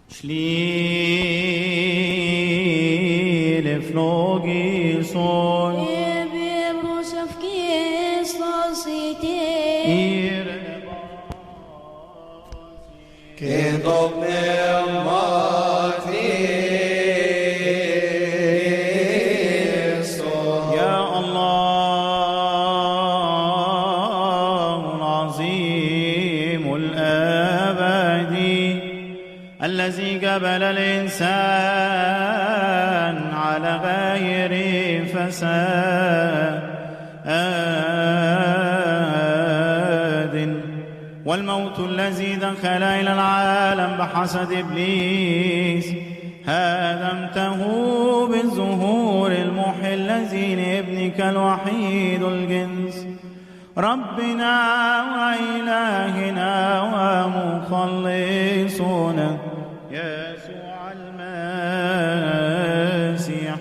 Slile flogison Ebe brosavkis losite Kind of يا الله العظيم الأبدي الذي قبل الإنسان على غير فساد والموت الذي دخل إلى العالم بحسد إبليس هدمته بالظهور المحيي الذي لابنك الوحيد الجنس ربنا وإلهنا ومخلصنا يسوع المسيح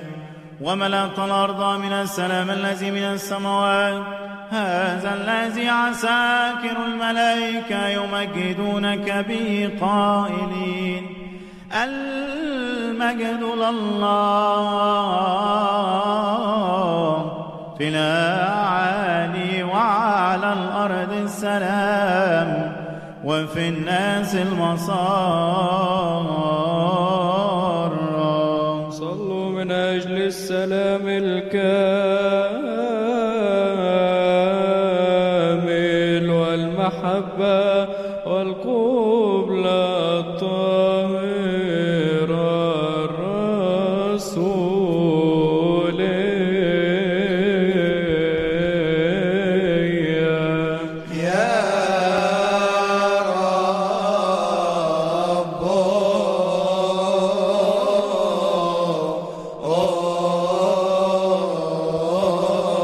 وملأت الأرض من السلام الذي من السماوات هذا الذي عساكر الملائكة يمجدونك به قائلين المجد لله في الأعالي وعلى الأرض السلام وفي الناس المسار صلوا من أجل السلام الكامل والمحبة والقبلة الطاهرة الرسولية يا رب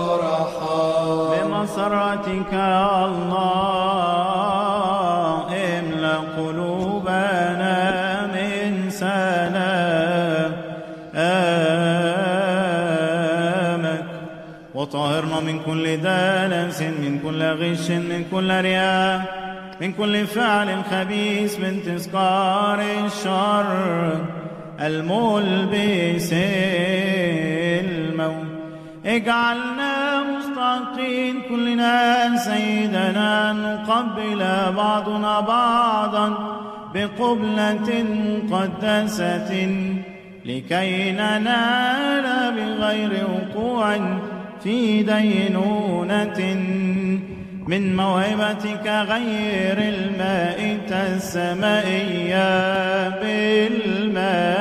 ارحم بمسرتك يا الله املأ قلوبنا من سلامك وطهرنا من كل دنس من كل غش من كل رياء من كل فعل خبيث من تذكار الشر الملبس الموت اجعلنا مستحقين كلنا سيدنا نقبل بعضنا بعضا بقبلة مقدسة لكي ننال بغير وقوع في دينونة من موهبتك غير المائتة السمائية بالمسيح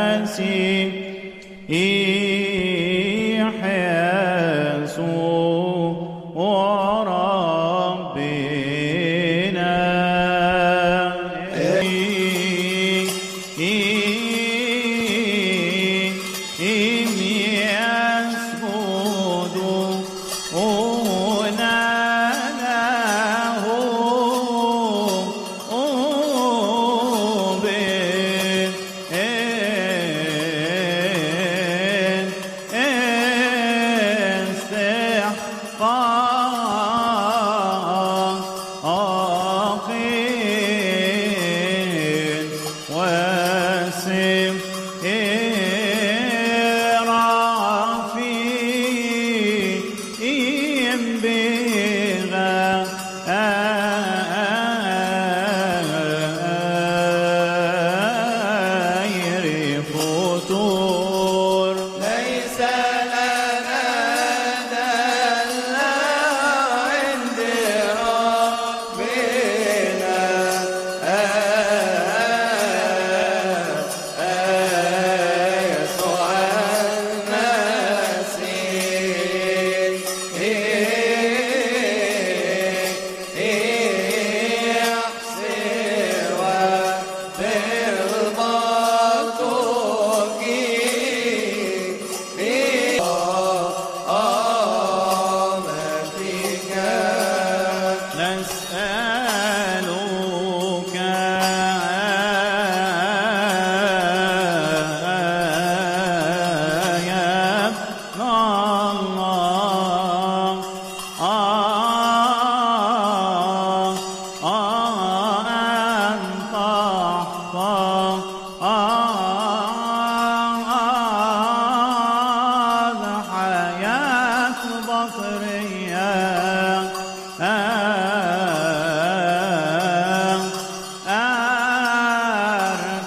حياة بصرية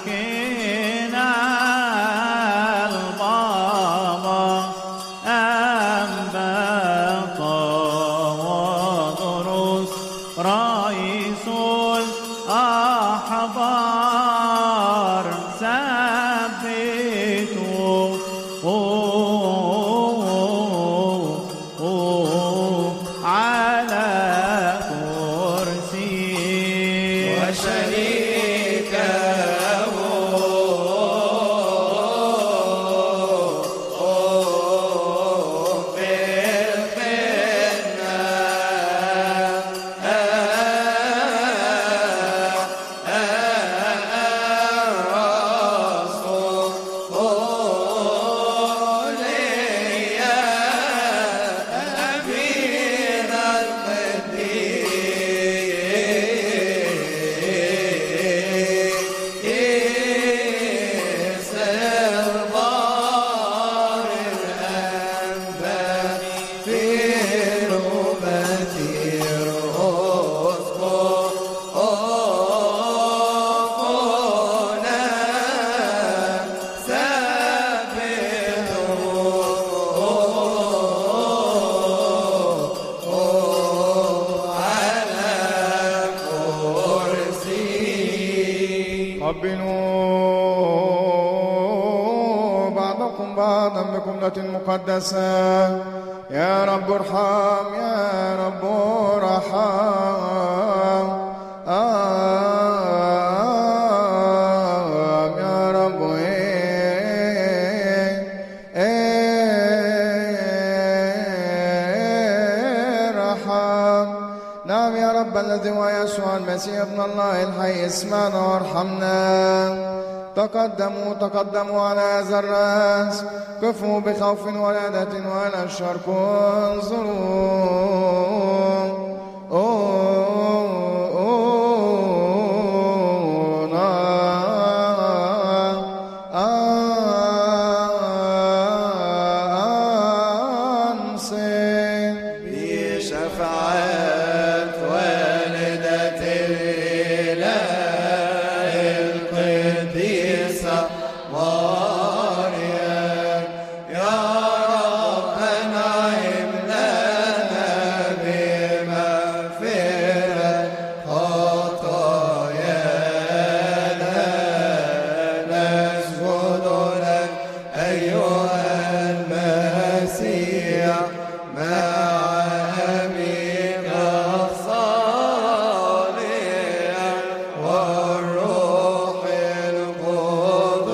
أركينا البابا أنبط ودروس رئيس الأحبار ثبتوا على كرسي وشريكه في قبلوا بعضكم بعضا بقبلة مقدسة. يا رب ارحم، يا رب ارحم، يا رب ارحم. نعم يا رب الذي هو يسوع المسيح ابن الله الحي، اسمعنا وارحمنا. تقدموا على هذا الرأس، قفوا بخوف ولادة ولا الشرق انظروا. بشفاعة والدة الإله القديسة مريم، يا رب انعم لنا بمغفرة خطايانا. نسجد لك أيها المسيح مع والروح القدس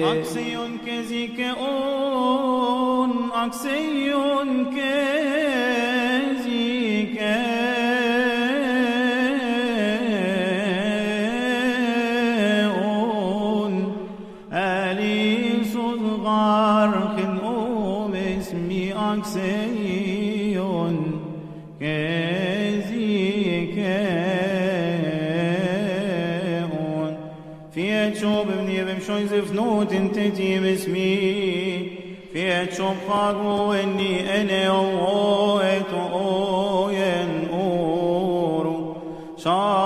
Aksiyon kezike on, aksiyon kezike on, Ali sudgar khin ismi aksiyon kezike on. Fiat shob bnivem shoy zifnut inti bismi Fiat shob qagu inni ene oet oyen oru shaele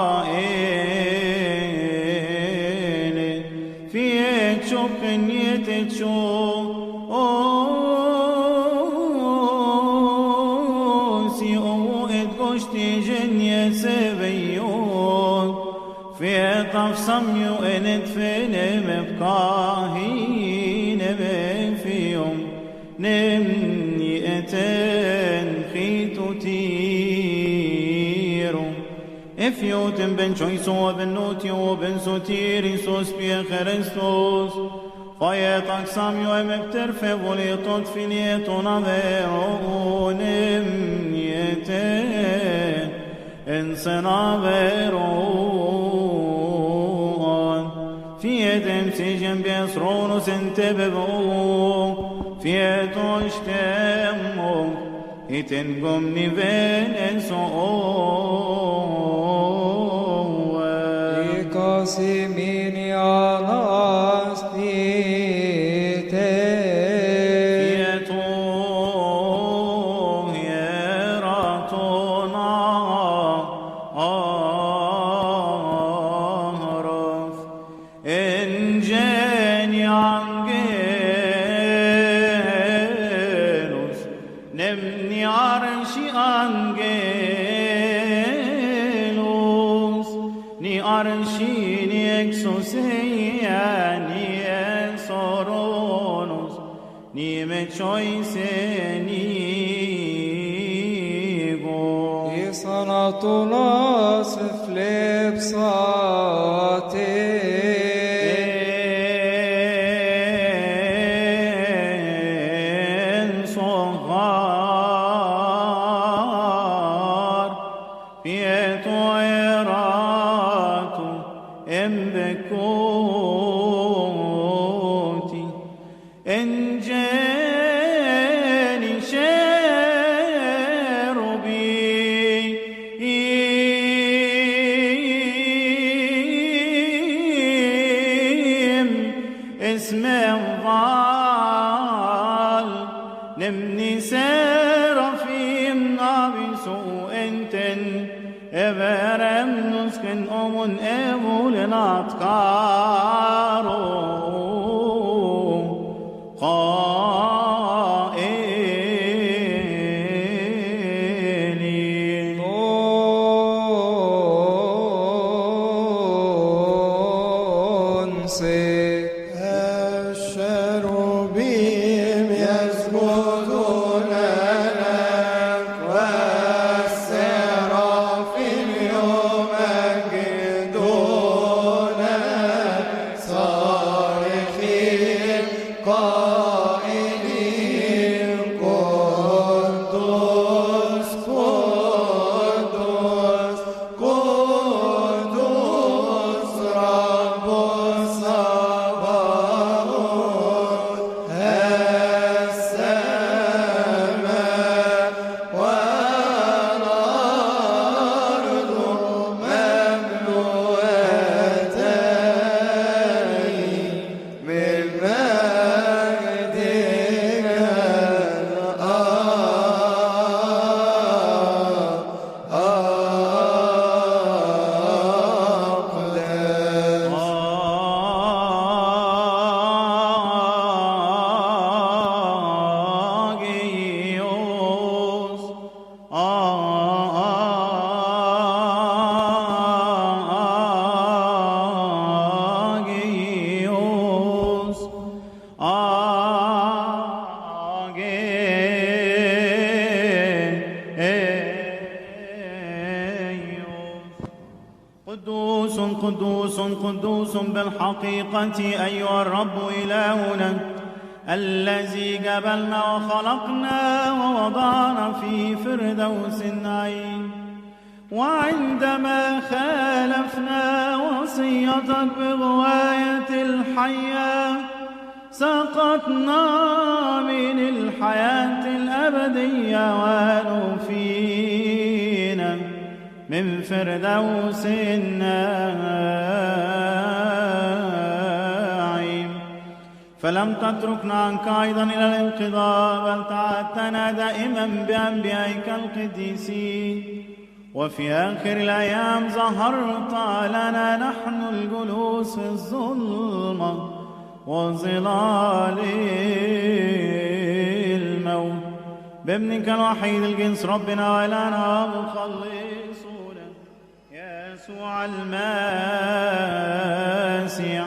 Fiat shob kenyet shob si oet goshti jenye seveyon في طفصم يؤنت في مبقاهين بفيهم نمني أتن خيتو تيرو إفيوتن بن شويسو وبن نوتيو وبن سوتيري سوس بي خريستوس فايتك ساميو مبترفي وليطوت في نيتو نظيرو نمني أتن انصنابيرو في يدم سجن بيسرون سنتببو في يدوش تمو يتنقم نفين انسو لقاسمين على نمني عرشي أنجيلوس ني عرشي ني إكسوسيا ني إكسورونوس ني متشويسيني غو صلاة ناصف لبصاتي بكوتي انجاني شربي اسم الضال نمني سرافيم نابي سوء انتن Everem nusken omun emulen atkaro qaeli onse الشروبيم يسجدون لك والسرافيم يمجدونك صارخين قائلين قدوس قدوس قدوس رب السماوات قدوس بالحقيقة أيها الرب إلهنا الذي جبلنا وخلقنا ووضعنا في فردوس النعيم. وعندما خالفنا وصيتك بغواية الحياة سقطنا من الحياة الأبدية ونفينا من فردوس النعيم. فلم تتركنا عنك أيضا إلى الانقضاء بل تعهدتنا دائما بأنبيائك القديسين. وفي آخر الأيام ظهرت لنا نحن الجلوس في الظلمة وظلال الموت بابنك الوحيد الجنس ربنا وإلهنا ومخلصنا يسوع المسيح،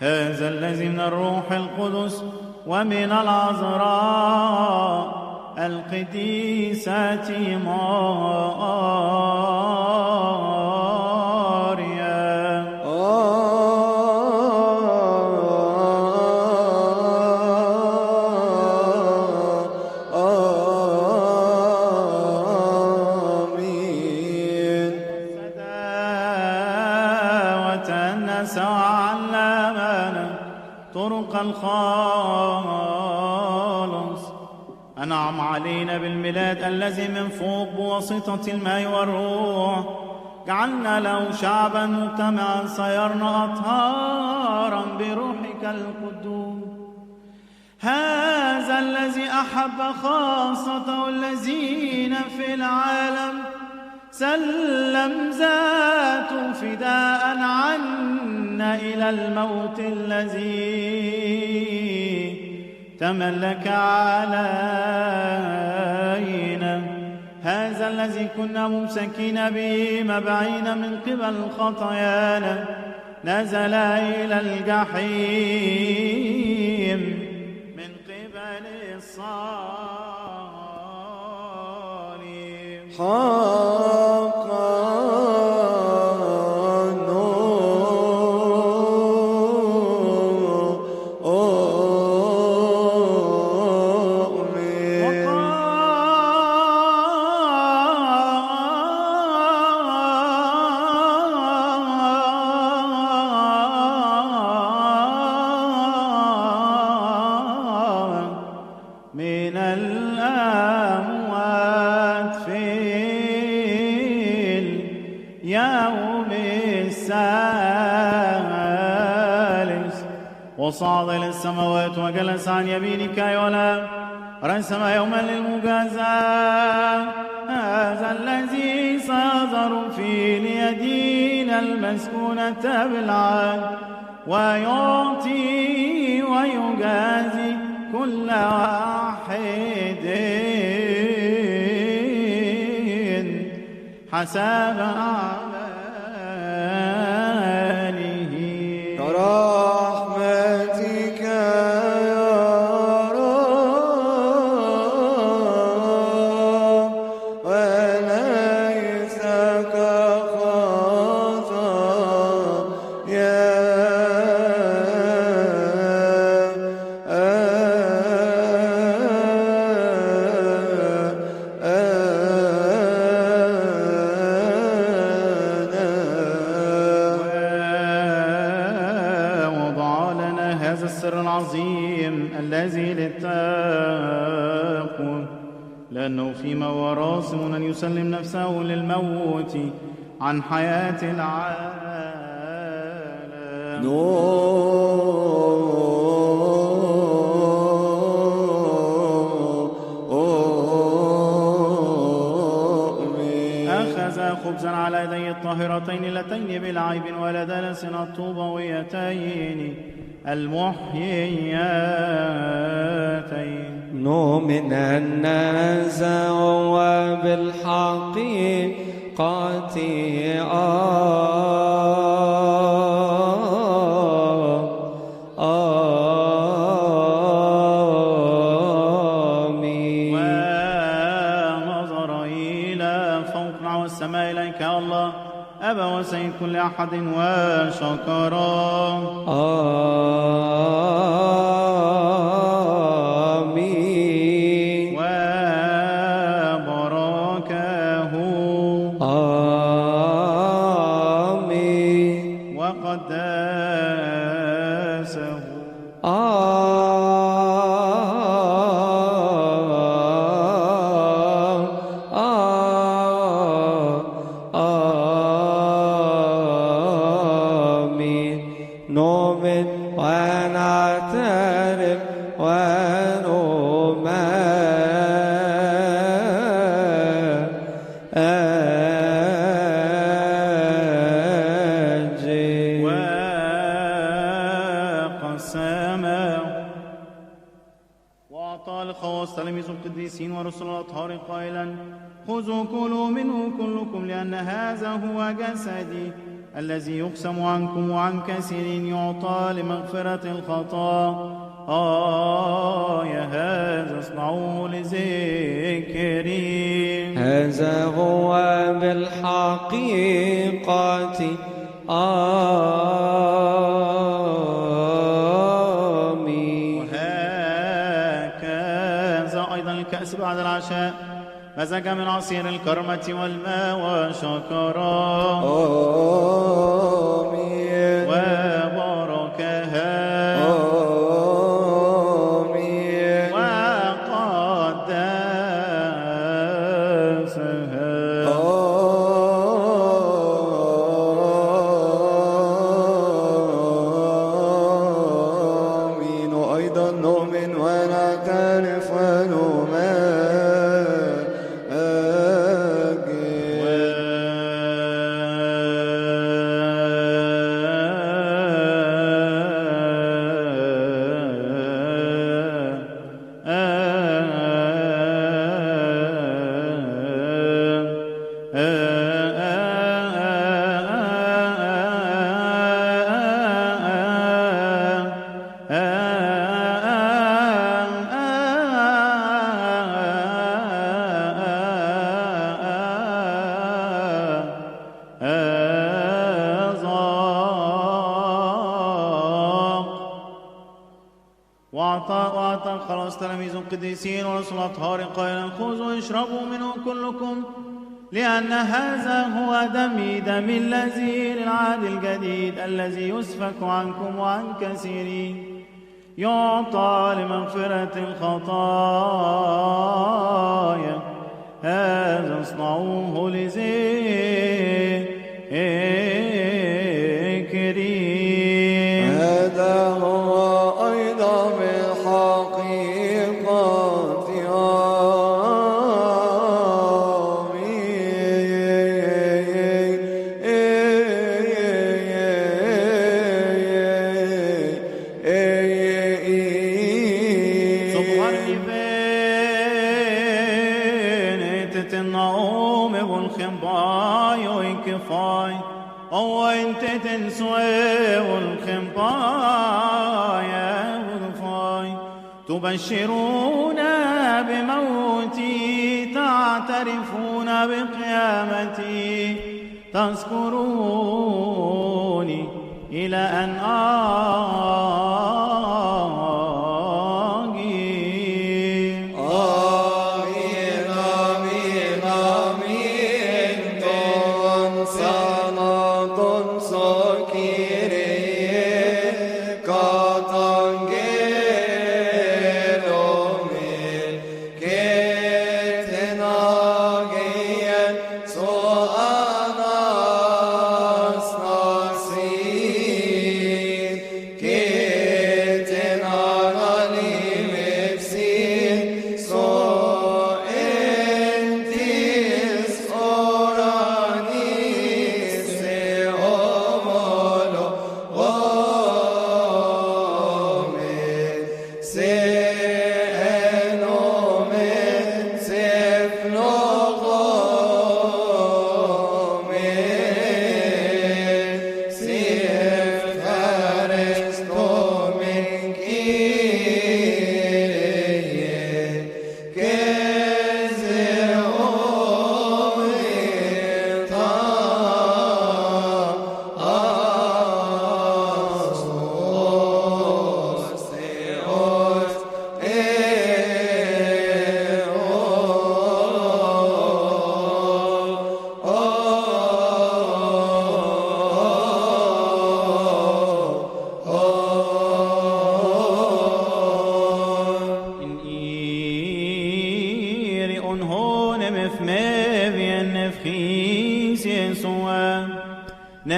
هذا الذي من الروح القدس ومن العذراء القديسة مريم. آمين. وتأنس وعلمنا طرق الخالص. أنعم علينا بالميلاد الذي من فوق بواسطة الماء والروح، جعلنا له شعبا مجتمعا صيرنا أطهارا بروحك القدوس. هذا الذي أحب خاصته الذين في العالم سلم ذاته فداء عنا إلى الموت الذي تملك علينا. هذا الذي كنا ممسكين به مبعين من قبل خطايانا نزل إلى الجحيم من قبل الصليب. من الأموات في اليوم الثالث وصعد إلى السماوات وجلس عن يمينك أيها الآب رسم يوما للمجازاة. هذا الذي سيظهر في اليدين المسكونة بالعدل ويعطي ويجازي كل واحد حسب أعماله. برحمتك يا رب وليس كخطايا العظيم الذي للتقوى، لأنه فيما هو راسم أن يسلم نفسه للموت عن حياة العالم. أخذ خبزا على يدي الطاهرتين اللتين بلا عيب ولا دنس الطوبويتين المحيياتين. نؤمن أن نزوى بالحقيقة آمين. ونظر إلى فوق نحو السماء إليك يا الله أبا وسيد كل أحد وشكرا. آمين. وبركه. آمين. وقداسه. آمين. نؤمن ونعترف ونمجد. وقسمه وأعطى لخواص تلاميذ القديسين ورسل الأطهار قائلا: خذوا كلوا منه كلكم، لأن هذا هو جسدي الذي يقسم عنكم وعن كثيرين يعطى لمغفرة الخطايا. هذا اصنعوه لذكري. هذا هو بالحقيقة. آمين. وهكذا أيضا الكأس بعد العشاء مزج من عصير الكرمة والماء وشكرا. آمين. وباركها. آمين. وقدسها. آمين. وأيضا نؤمن ونعترف ونمجد. وأعطى خلاص تلاميذ القديسين ورسل الأطهار قائلا: خذوا اشربوا منه كلكم، لأن هذا هو دمي، دم الذي للعهد الجديد الذي يسفك عنكم وعن كثيرين يعطى لمغفرة الخطايا. هذا اصنعوه لذكري. هذا هو أيضا بالحقيقة. أو أنت تنسوي والخمطايا والفاي تبشرون بموتي، تعترفون بقيامتي، تذكروني إلى أن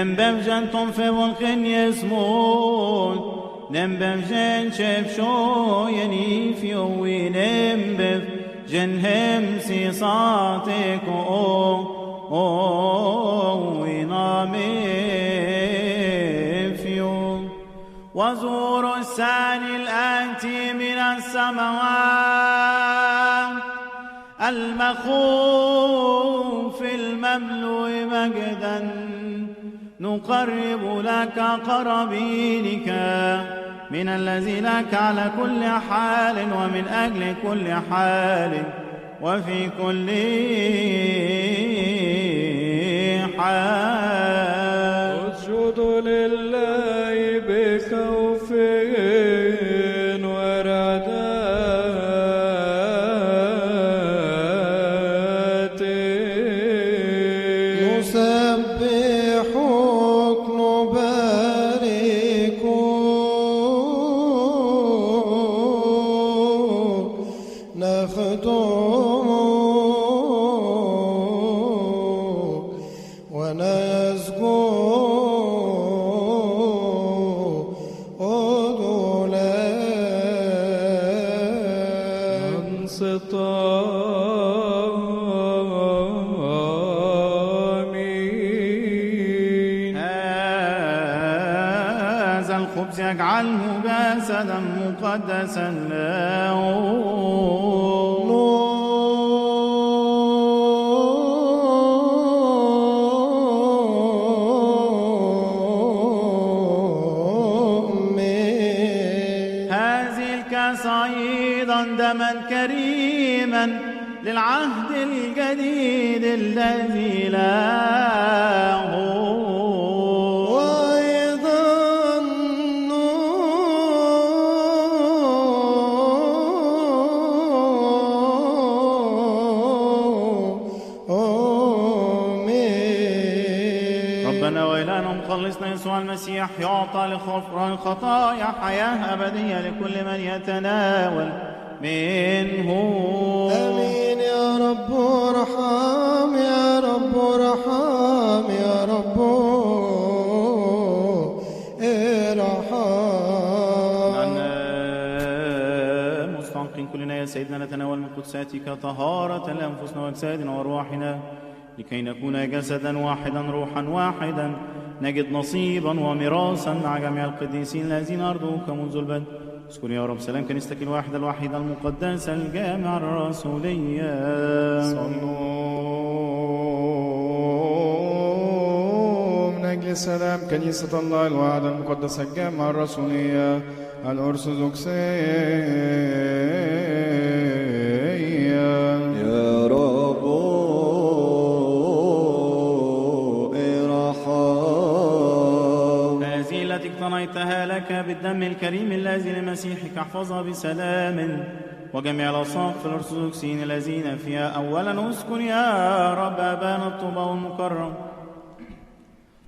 نمبفجن تنفي والقن يسمون نمبفجن شبشو ينيفي ونمبف جنهم سيصاتك ونامفيو وزور الثاني الآتي من السماوات المخوف المملوء مجدا نقرب لك قرابينك من الذي لك على كل حال ومن أجل كل حال وفي كل حال. اسجد لله بخوف ورعدات نسبحك نباركك نخدمك ونسجد هذا الخبز يجعله جسدا مقدسا له هذه الكأس أيضا دما كريما للعهد الجديد الذي له ربنا وإلهنا مخلصنا يسوع المسيح يعطى لغفران الخطايا حياة أبدية لكل من يتناول منه. آمين يا رب ارحم يا رب ارحم يا رب ارحم. مستحقين كلنا يا سيدنا نتناول من قدساتك طهارة لأنفسنا وأجسادنا وأرواحنا لكي نكون جسدا واحدا روحا واحدا نجد نصيبا وميراثا مع جميع القديسين الذين أرضوك منذ البدء. اذكر يا رب سلام كنيستك الواحدة الوحيدة المقدسة الجامعة الرسولية. صلوا من أجل السلام كنيسة الله الواحدة المقدسة الجامعة الرسولية الأرثوذكسية. يا رب هذه التي اقتنيتها لك بالدم الكريم الذي لمسيحك احفظها بسلام وجميع الأساقفة الأرثوذكسيين الذين فيها. أولا اسكن يا رب أبانا الطوبى والمكرم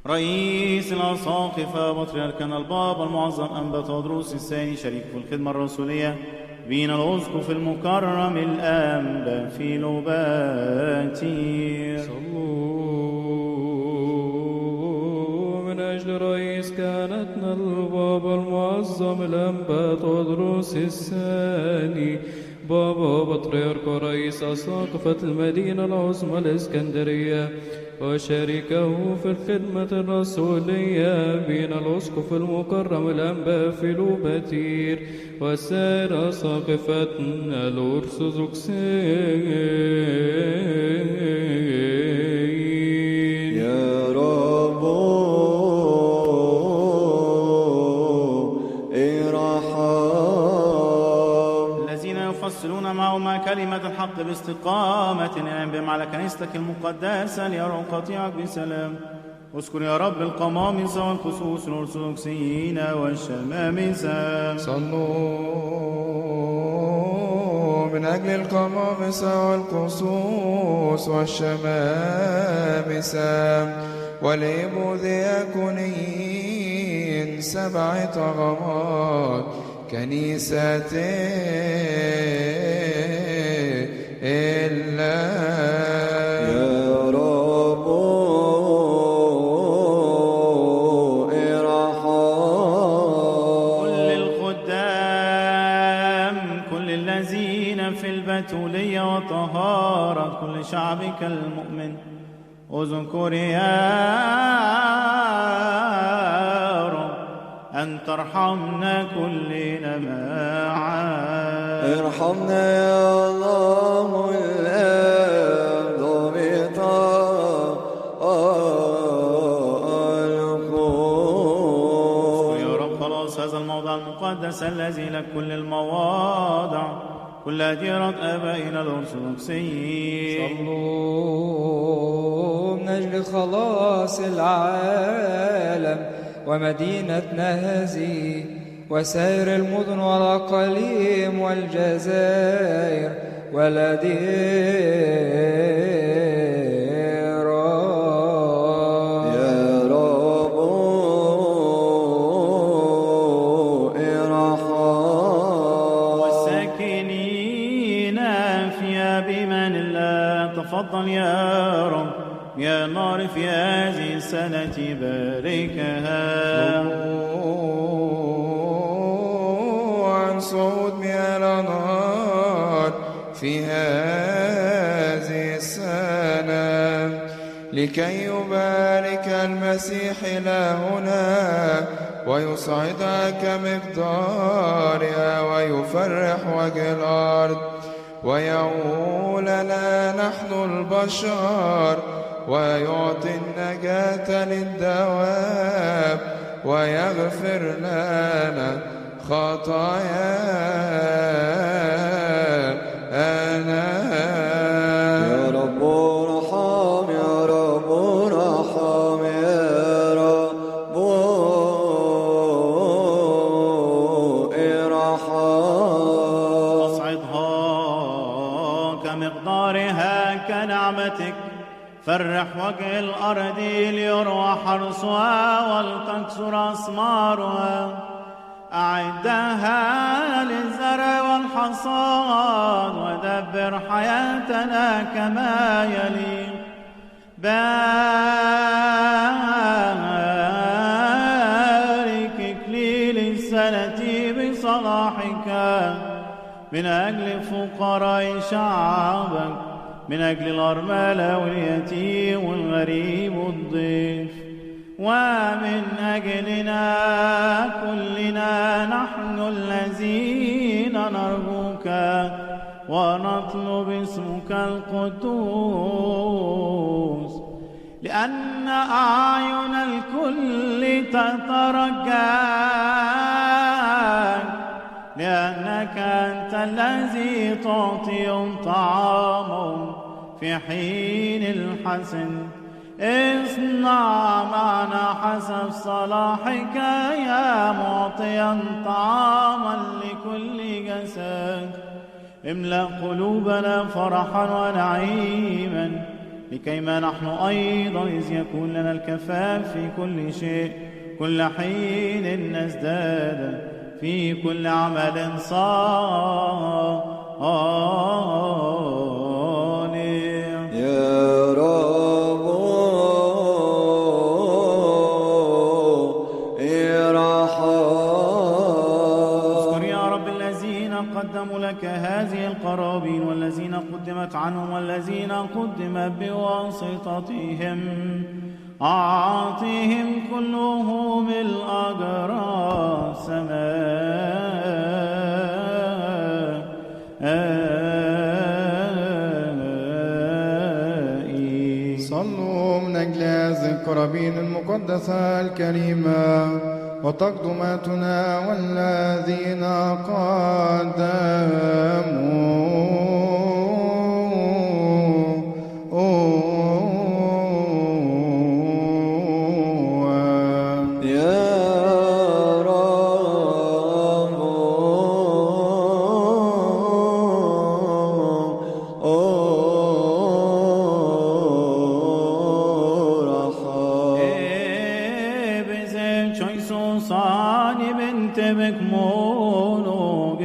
رئيس الأساقفة بطريركنا البابا المعظم أنبا تودروس الثاني شريك في الخدمة الرسولية بينا الأسقف المكرم الأنبا فيلوباتير. من أجل رئيس كهنتنا البابا المعظم الأنبا تودروس الثاني بابا بطريرك رئيس أساقفة المدينة العظمى الإسكندرية وشريكه في الخدمة الرسولية بين الأسقف المكرم الأنبا فيلوباتير وسائر أساقفتنا الأرثوذكسيين. يا رب ارحم. الذين يفصلون معهما كلمة الحق باستقامة انعم بهم على كنيستك المقدسة ليروا قطيعك بسلام. اذكر يا رب القمامسة والخصوص الأرثوذكسيين والشمامسة. صلوا من أجل القمامسة والقصوص والشمامسة والإبودياكونيين 7 غمات كنيسة الله. يا رب بتولية وطهارة كل شعبك المؤمن. اذكر يا رب أن ترحمنا كلنا معا. ارحمنا يا الله الآب ضابط القلوب. يا رب خلاص هذا الموضع المقدس الذي لك كل المواضع، كل ديرة آبائنا الأرثوذكسيين. صلوا من أجل خلاص العالم ومدينتنا هذه وسائر المدن والأقاليم والجزائر والأديرة. يا رب ارحم. والساكنين فيها بإيمان الله تفضل يا رب يا نار في هذه السنة باركها. عن صعود مياه الأنهار في هذه السنة لكي يبارك المسيح إلهنا ويصعدها كمقدارها ويفرح وجه الأرض ويعول لنا نحن البشر ويعطي النجاة للدواب ويغفر لنا خطايانا. يا رب ارحم يا رب ارحم يا رب ارحم. اصعدها كمقدارها كنعمتك، فرح وجه الأرض ليروى حرثها ولتكثر أثمارها. أعدها للزرع والحصاد ودبر حياتنا كما يلي. بارك إكليل السنة بصلاحك من أجل فقراء شعبك، من أجل الأرملة واليتيم والغريب والضيف، ومن أجلنا كلنا نحن الذين نرجوك ونطلب اسمك القدوس، لأن أعين الكل تترجاك، لأنك أنت الذي تعطيهم طعامهم في حين الحسن. اصنع معنا حسب صلاحك يا معطيا طعاما لكل جسد. املأ قلوبنا فرحا ونعيما، لكيما نحن أيضا إذ يكون لنا الكفاف في كل شيء كل حين نزداد في كل عمل صالح. يا رب ارحم. اذكر يا رب الذين قدموا لك هذه القرابين والذين قدمت عنهم والذين قدمت بواسطتهم، أعطهم كلهم الأجر السمائي. صلوا من أجل هذه القرابين المقدسة الكريمة وتقدماتنا والذين قدموا. يا رب ارحم. بزم چویسو سانی بنت بکمونوگه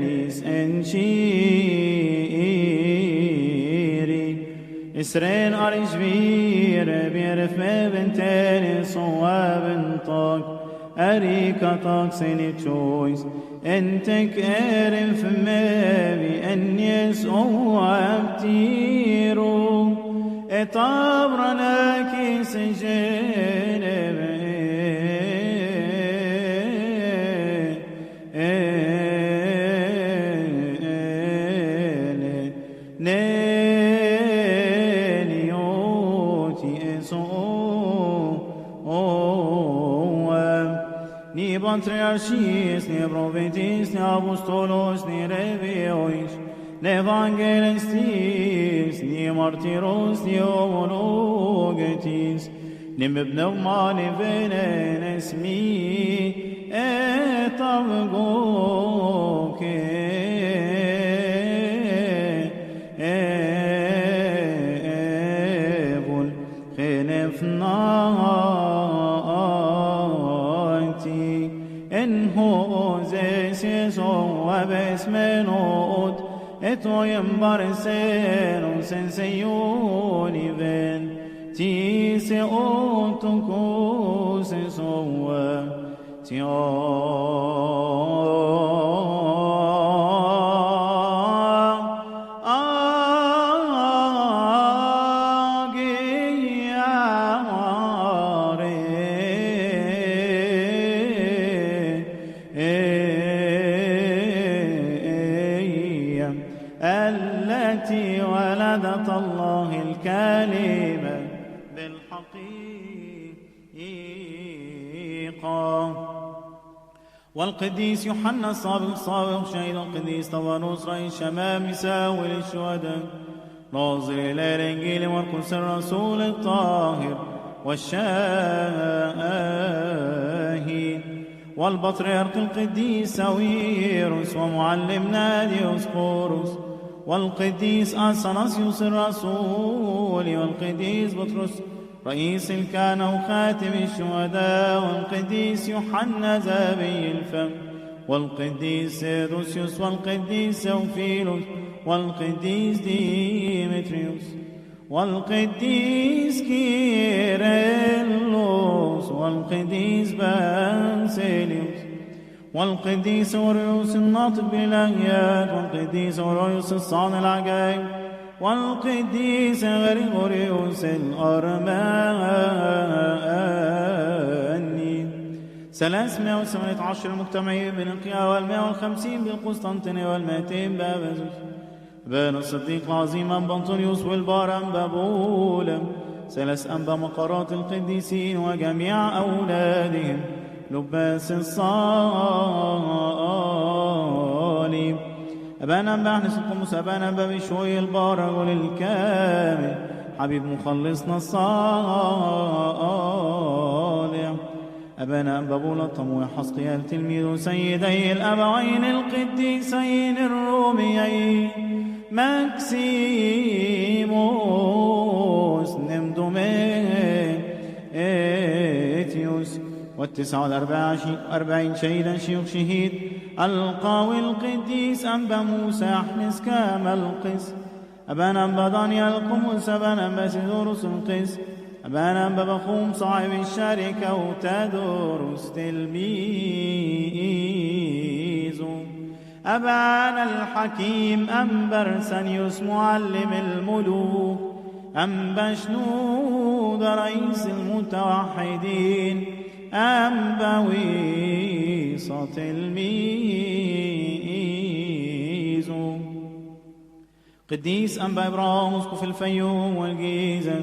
نیس انشیری اسرين أرجبير بيرف ما بنتاني صواب طاق أريكا تاكسيني تشويس انتك ارف مبي ان يسعو ابتيرو اتابرنا كي سجن ni patriarchis, ni profetis, ni apostolos, ni rebiois, ni evangelistis, ni martyros, ni homologetis, ni mebneuma, ni venen esmi, et avgoke, evul, chenefna, Besmenot et oiem barsenon senseioni ven ti se otokos soe ti التي ولدت الله الكلمة بالحقيقة والقديس يوحنا الصابغ شهيد القديس طبرس رئيس شمام مساوي للشهداء ناظر إلى الإنجيل مرقس الرسول الطاهر والشاهد والبطريرك القديس ساويرس ومعلمنا ديوسقورس والقديس أثناسيوس الرسول والقديس بطرس رئيس الكهنة وخاتم الشهداء والقديس يوحنا ذهبي الفم والقديس ثيودوسيوس والقديس سوفيلوس والقديس ديمتريوس والقديس كيرلس والقديس باسيليوس والقديس أوريوس الناطق بالأنيات والقديس أوريوس الصانع العجائب والقديس غريغوريوس الأرماني 318 مجتمعين بنقيا وال150 بالقسطنطينية وال200 بابزوس بين الصديق العظيم أنبا أنطونيوس والبار أنبا بولم 3 أنبا مقرات القديسين وجميع أولادهم لباس الصالب أبانا أنبا أحنس القمص أبانا أنبا بشوي البار رجل الكامل حبيب مخلصنا الصالح أبانا أنبا بولطم وحسقيال تلميذ سيدي الأبوين القديسين الروميين ماكسيموس نمدوميتيوس و49 شهيدا شيوخ شهيد القاوي القديس أنبا موسى أحنس كامل القس أبانا أنبا دانيال القمص أبانا أنبا سيدوروس القس أبانا أنبا بخوم صاحب الشركة وتدورس تلميذ أبانا الحكيم أنبا أرسانيوس معلم الملوك أنبا شنود رئيس المتوحدين أنبا ويصة تلميذ قديس أنبا إبراهيم اسقف الفيوم والجيزة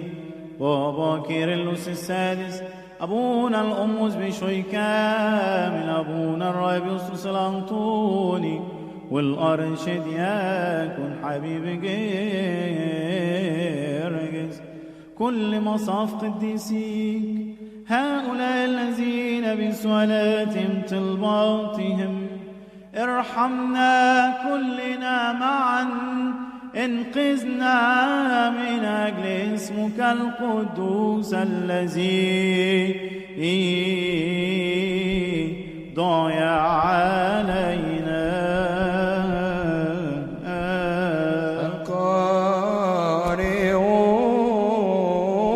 بابا كيرلس السادس أبونا الأموس بشوي كامل أبونا الرايب يوسف الأنطوني والأرشد يكون حبيب جرجس كل مصاف قديسيك هؤلاء الذين بسؤالاتهم طلباتهم ارحمنا كلنا معا انقذنا من أجل اسمك القدوس الذي ضايع علينا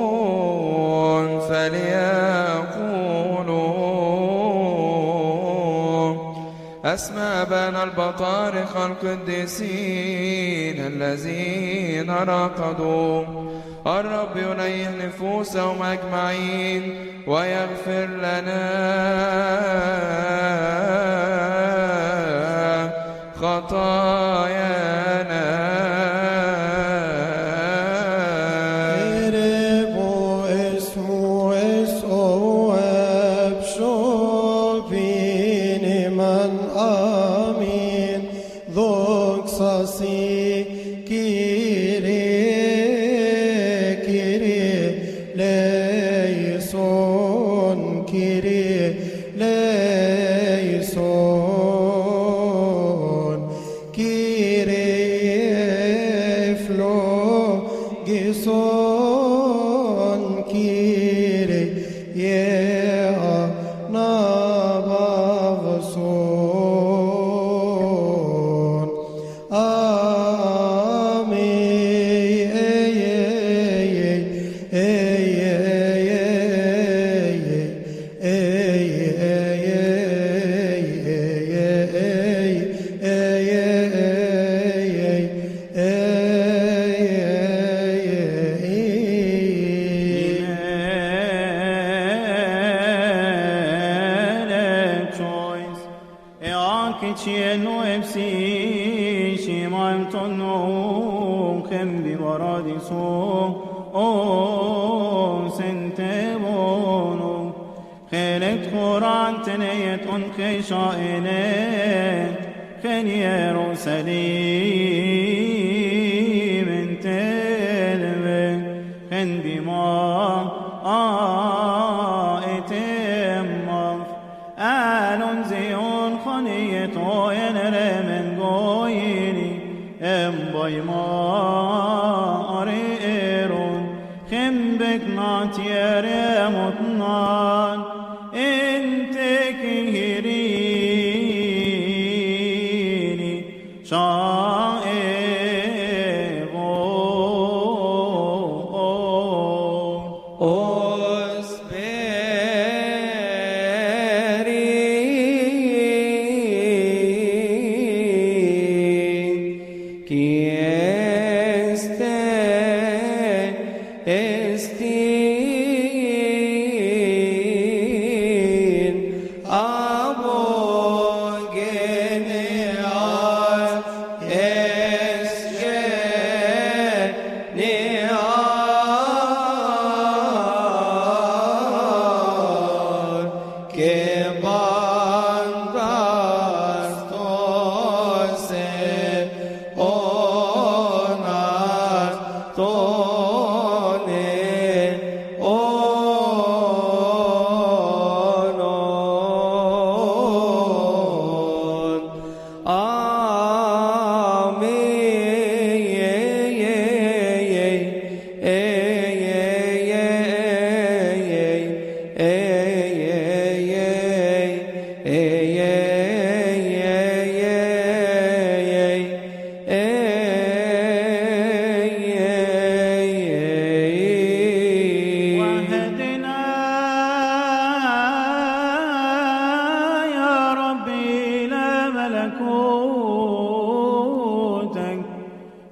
القارئون فليقولوا أسمى بين البطارخ القديسين الذين رقدوا. الرب ينيح نفوسهم أجمعين ويغفر لنا خطايانا.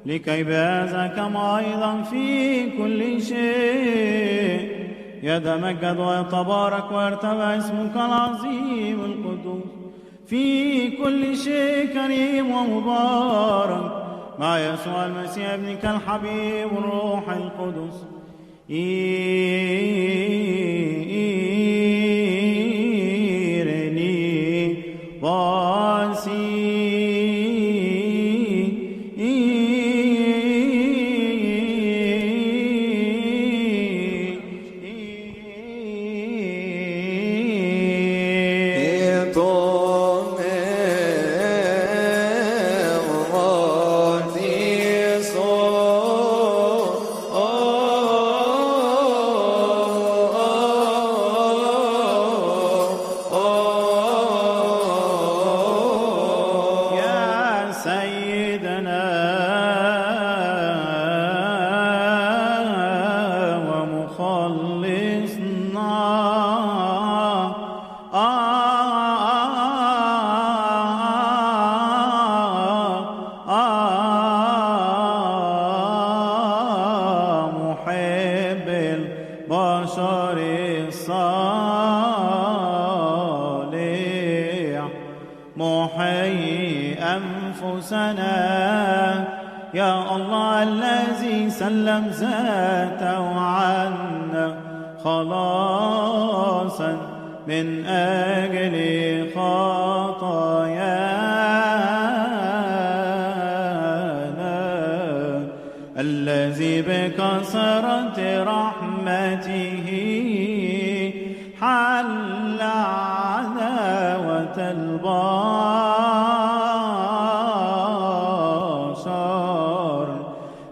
لكي بهذا كما أيضا في كل شيء يتمجد ويتبارك ويرتفع اسمك العظيم القدوس في كل شيء كريم ومبارك مع يسوع المسيح ابنك الحبيب والروح القدس إيرني واسي بشر الصالح محيي أنفسنا يا الله الذي سلم ذاته عنا خلاصا من أجل خطايانا الذي بكثرة رحمته حل عداوة البشر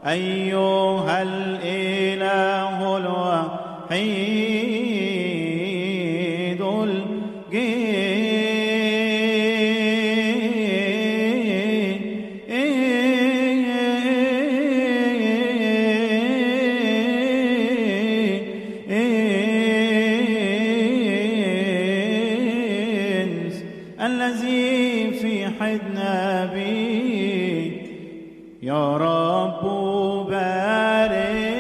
أيها الإله الوحيد الذي في حضن بي يا رب بارك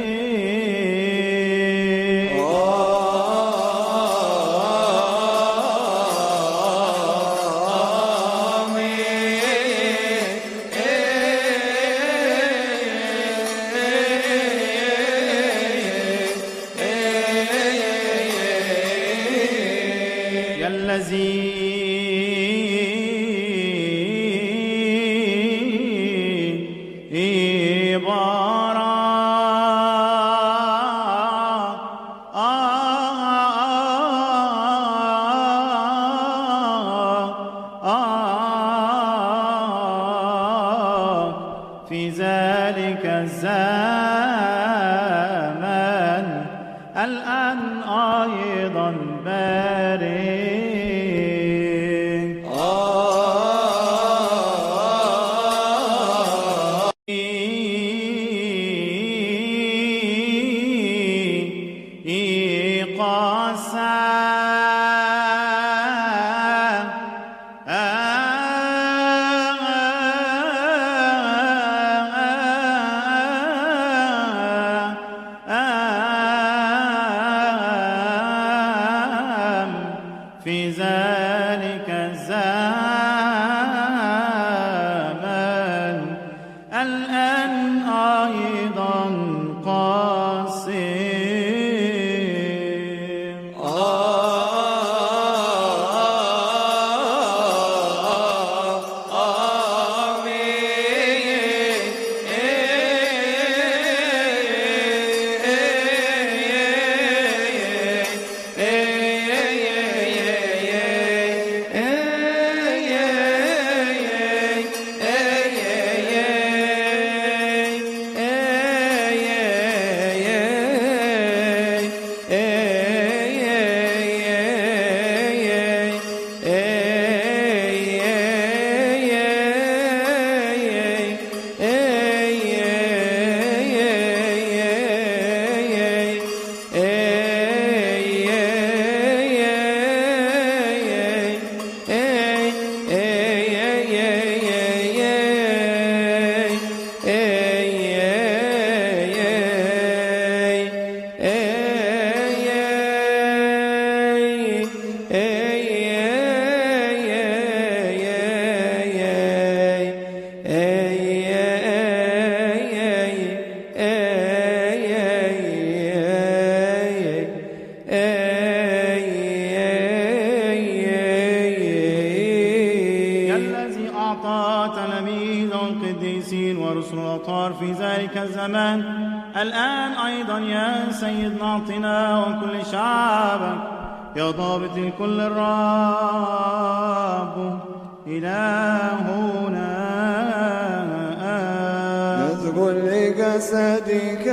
يا الذي في ذلك الزمان الآن أيضا بارك في ذلك الزمان الآن أيضا قاسم القديسين ورسل الأطهار في ذلك الزمان الآن أيضا يا سيدنا أعطنا وكل شعبك يا ضابط الكل الرب إلهنا نذكر لجسدك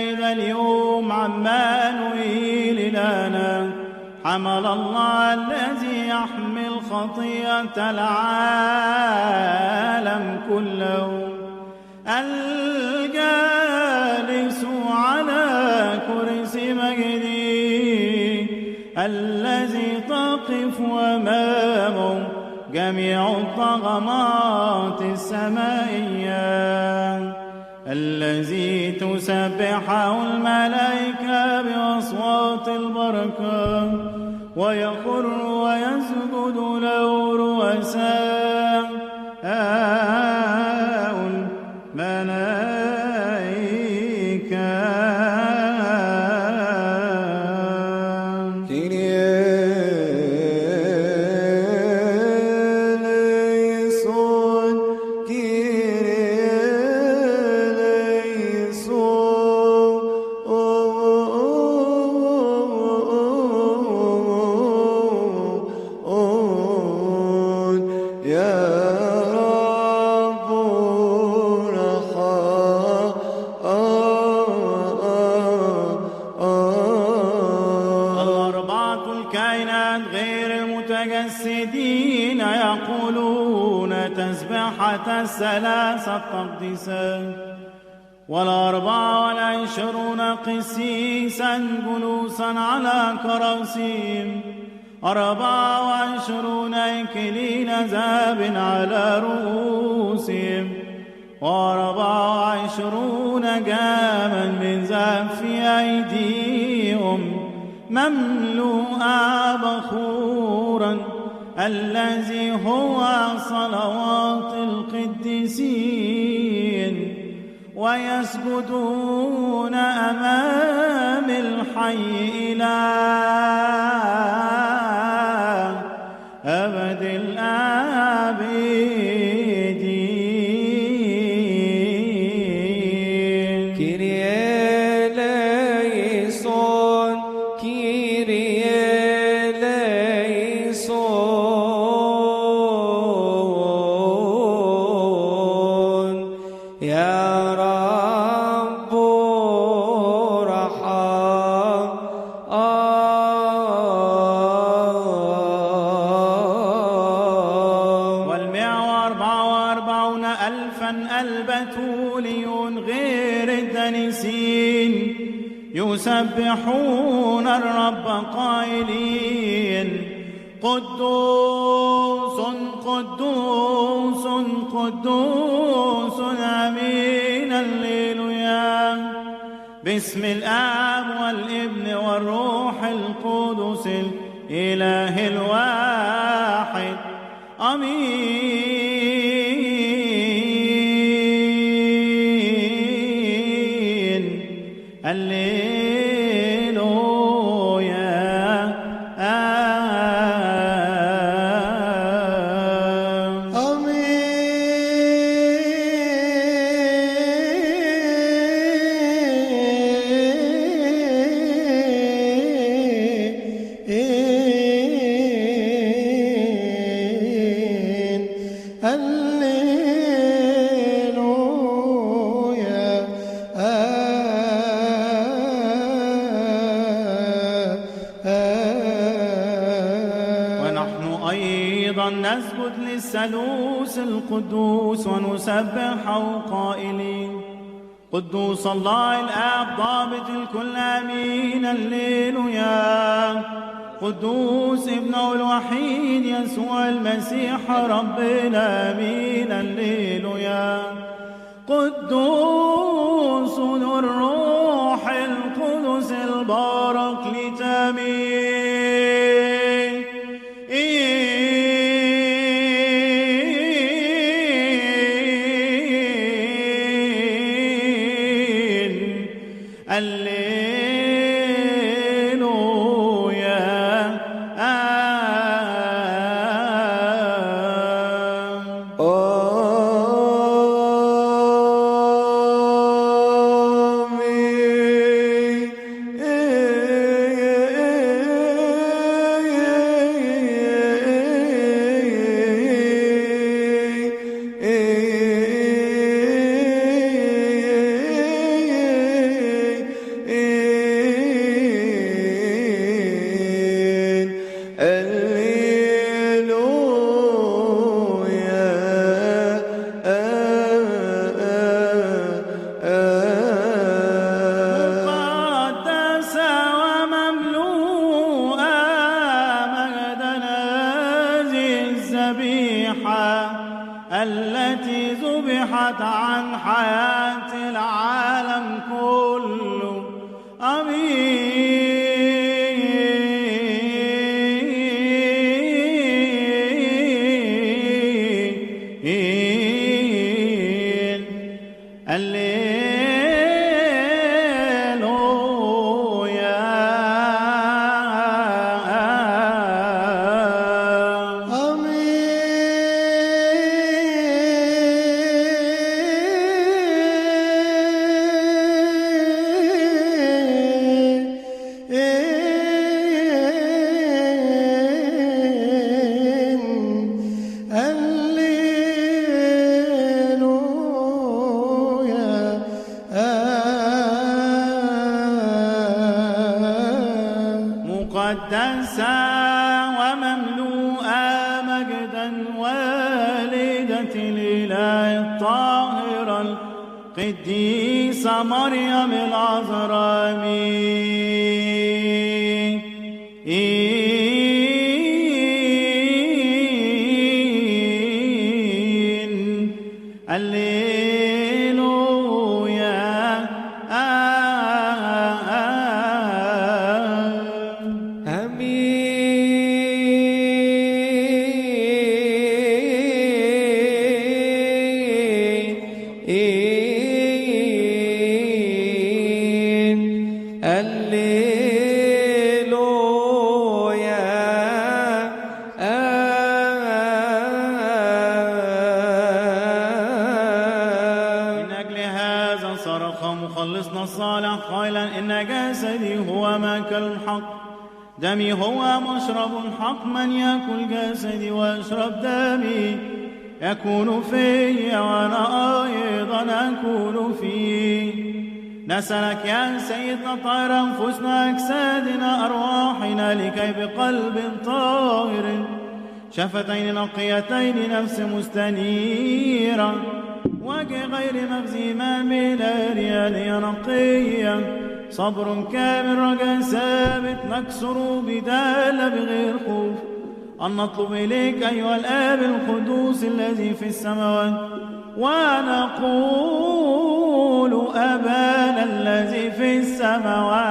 شهد اليوم عمانوئيل إلهنا حمل الله الذي يحمل خطيئة العالم كله الجالس على كرسي مجده الذي تقف أمامه جميع الطغمات السمائية الذي تسبحه الملائكة بأصوات البركة ويخر ويسجد له رؤساء الملائكة الثلاثة التقديسة وال24 قسيسا جلوسا على كراسيم 24 إكليل ذهب على رؤوسهم و24 جاما من ذهب في أيديهم مملوءة بخورا الذي هو صلوات القديسين ويسجدون أمام الحي إلى أبد الآبدين. كيريا ليسون كيريا ليسون يا رب رحم وال144,000 البتوليون غير الدنسين يسبحون الرب قائلين قدوس قدوس قدوس آمين هللويا باسم الآب والابن والروح القدس الإله الواحد آمين هللويا نسجد للثالوث القدوس ونسبحه قائلين قدوس الله الآب ضابط الكل آمين هللويا قدوس ابنه الوحيد يسوع المسيح ربنا آمين هللويا قدوس الروح القدس البارك لتامين هللويا حياة العالم كله. آمين. هللويا. مقدسة ومملوءة مجدا والدة الإله الطاهرة القديسة مريم العذراء. هللويا. مخلصنا الصالح قائلا إن جسدي هو ماكل الحق، دمي هو مشرب الحق، من يأكل جسدي ويشرب دمي يكون في وأنا أيضا أكون فيه. نسألك يا سيدنا طهر أنفسنا أجسادنا أرواحنا لكي بقلب طاهر شفتين نقيتين نفس مستنيرة وجه غير مخزي ما بلا ريال نقية صبر كامل رجاء ثابت نكسر بدال بغير خوف أن نطلب إليك أيها الآب القدوس الذي في السماوات ونقول أبانا الذي في السماوات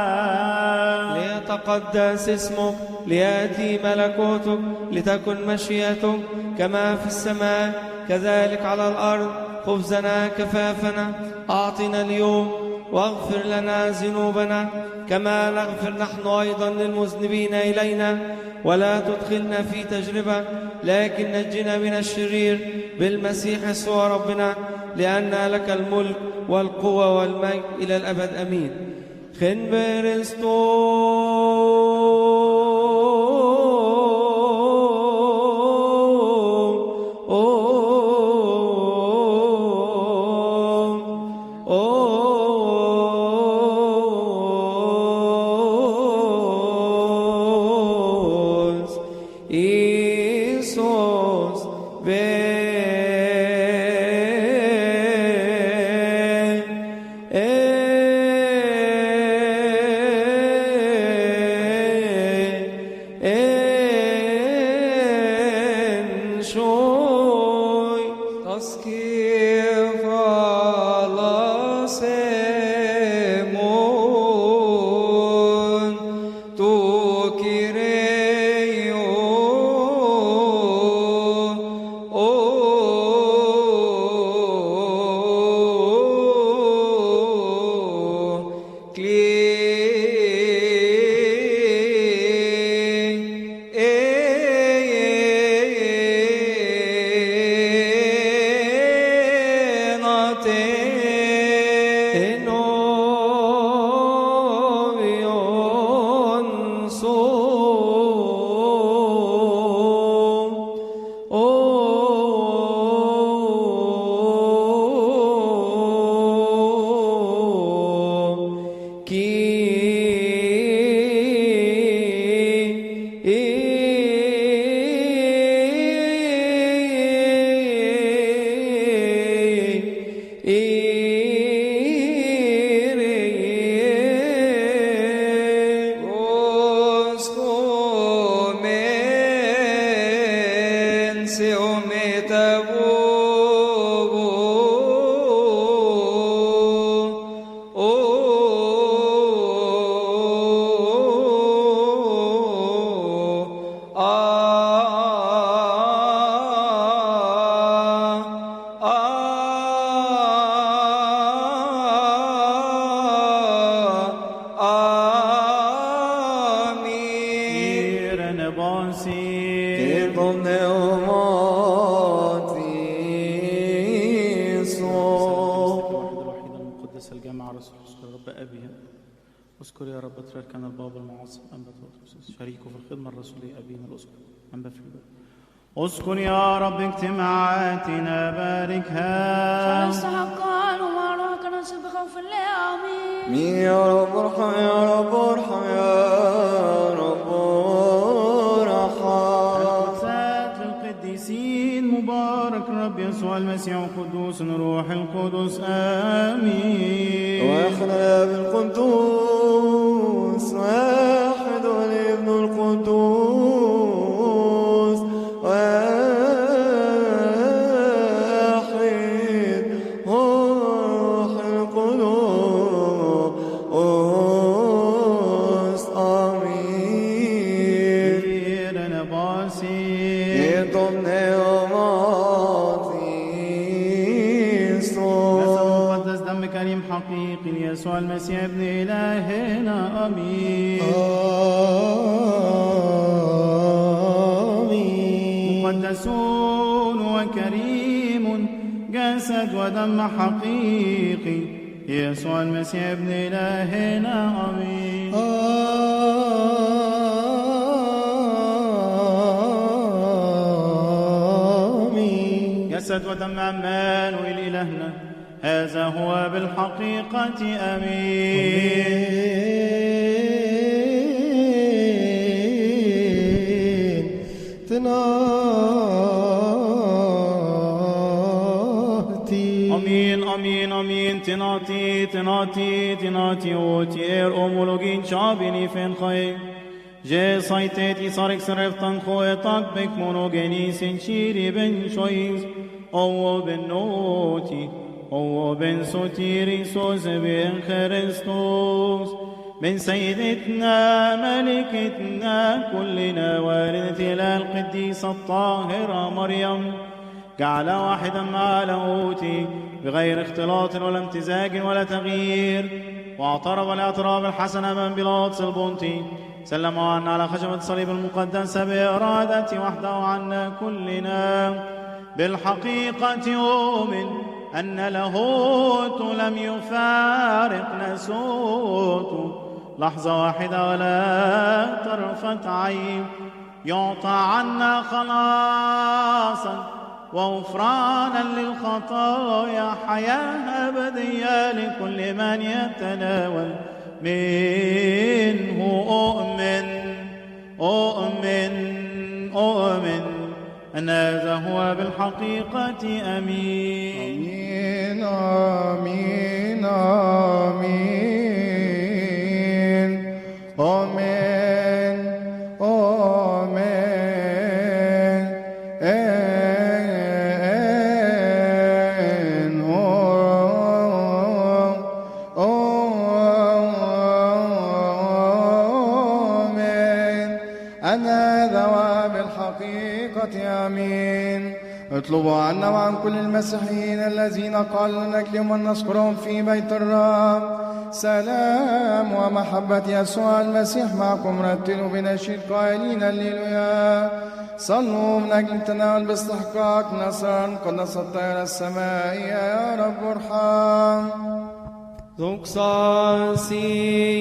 ليتقدس اسمك، ليأتي ملكوتك، لتكن مشيئتك كما في السماء كذلك على الأرض. خبزنا كفافنا أعطنا اليوم، واغفر لنا ذنوبنا كما نغفر نحن أيضا للمذنبين إلينا، ولا تدخلنا في تجربة لكن نجنا من الشرير بالمسيح يسوع ربنا، لأن لك الملك والقوة والمجد إلى الأبد آمين. قدس الجامعة رسول اذكر رب أبيها. اذكر يا رب تركنا البابا المعظم أنبا توتروس شريكه في الخدمة الرسولية أبينا الأسقف أنبا في الباب. اذكر يا رب اجتماعاتنا باركها. استحقان وما روحك ننصب بخوف الله آمين. مين يا رب ارحم يا رب ارحم يا رب ارحم. القدسات للقديسين مبارك رب يسوع المسيح القدوس روح القدس آمين. ويخلى بالقدوس واحد والابن القدوس واحد روح القدوس آمين. لنا باسي يطمني مقدس دم كريم حقيقي ليسوع المسيح ابن إلهنا آمين. مقدسون وكريم جسد ودم حقيقي ليسوع المسيح ابن إلهنا آمين. جسد ودم عمانوئيل إلهنا هذا هو بالحقيقة آمين. تناتي آمين آمين آمين تناتي تناتي تناتي أوتير أمولوجين شابيني فين خير جي صيتي صارك سرفتن خويتك بك مونوجيني سنشيري بن شويز أو بن نوتي أو بن سوتيري سوز بن خريستوس من سيدتنا ملكتنا كلنا والدة القديسة الطاهرة مريم جعل واحدا مع لاهوتي بغير اختلاط ولا امتزاج ولا تغيير واعترف الاعتراف الحسن من بيلاطس البنطي سلم عنا على خشبة الصليب المقدسة بإرادة وحده عنا كلنا. بالحقيقة يؤمن أن لاهوت لم يفارق ناسوت لحظة واحدة ولا طرفة عين يعطى عنا خلاصا وغفرانا للخطايا حياة أبدية لكل من يتناول منه. أؤمن أن هذا هو بالحقيقة آمين. آمين آمين آمين آمين آمين أنا ذواب الحقيقة آمين. اطلبوا عنا وعن كل المسيحيين الذين قالوا نكلم ونذكرهم في بيت الرب. سلام ومحبة يسوع المسيح معكم. رتلوا بنشيد قائلين هللويا. صلوا من أجل التناول باستحقاق نصرا قد نصرت إلى السماء يا رب ارحم. دوكساسي